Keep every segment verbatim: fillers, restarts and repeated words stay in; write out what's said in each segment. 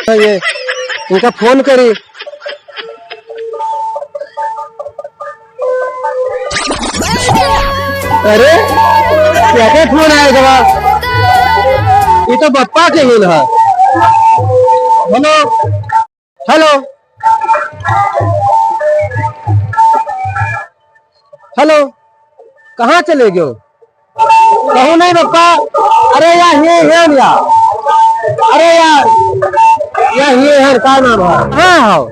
ये इनका फोन करी। अरे, क्या क्या फोन आया जवाब? ये तो बप्पा के फोन है। हेलो, हेलो, हेलो, कहाँ चले गयो? कहूँ नहीं बप्पा। अरे यार, ये है यार। अरे यार, यार, ये है, का नाम है? हाँ, हाँ,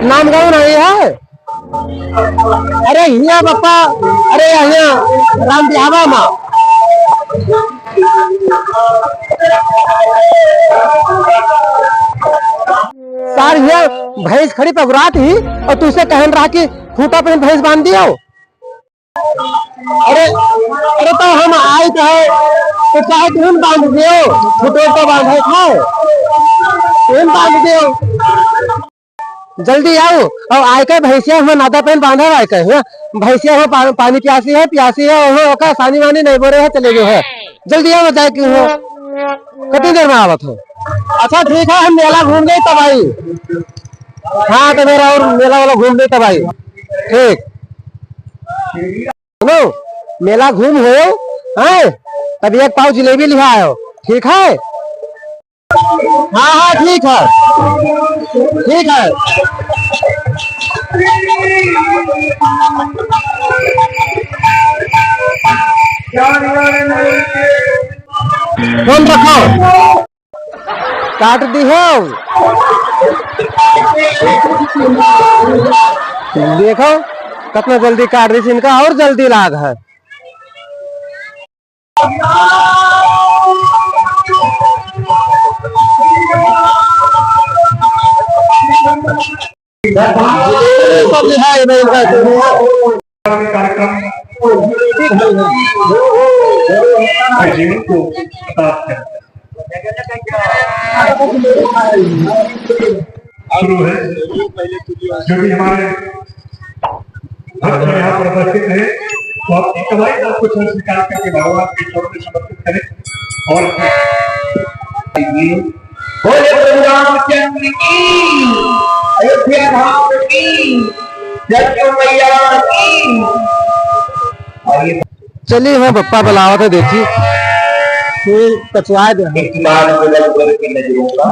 नाम गाँव नहीं है। अरे हिया बप्पा, अरे हिया राम बिहावा मा। सार हिया भैंस खड़ी पगुरात ही और तुझसे कहन रहा कि खूंटा पे भैंस बांध दियो। अरे, अरे तो हम आए तो है, तो चाहे तुम बांध दियो, खूंटे तो बांधे खाए, तुम बांध दियो। जल्दी आओ, और आय के भैंसिया हुआ नादा पेन बांधा आय के, हाँ? भैंसिया हुआ पा-, पानी प्यासी है, प्यासी है, वहाँ ओका सानी वानी नहीं बोले है, चले गयो है। जल्दी आओ, जाए के हो। कितनी देर में आवत हो? अच्छा ठीक है, हम मेला घूम गए तब आई। हाँ, तो मेरा और मेला वाला घूम गए तब आई। ठीक। सुनो, मेला घूम हो, हैं? तब एक पाव जिलेबी लिहा आयो, ठीक है? हाँ, हाँ, ठीक है, ठीक है। फोन रखो। काट दी हो। देखो, कितना जल्दी काट दी, इनका और जल्दी लाग है। कार्यक्रम का जीवन को प्रकाश करता है। शुरू है, जो भी हमारे भक्त यहाँ प्रदर्शित है, तो आप एक बार आपको चरण स्वीकार करके भगवान के चरणों में समर्पित करें। और बोले प्रभु रामचंद्र की, अयोध्या धाम की, जय मैया की। और ये चलिए, मैं बप्पा बुलावत है, देखी, कोई कचवाए दे। इस्तेमाल में लग की नजरों का।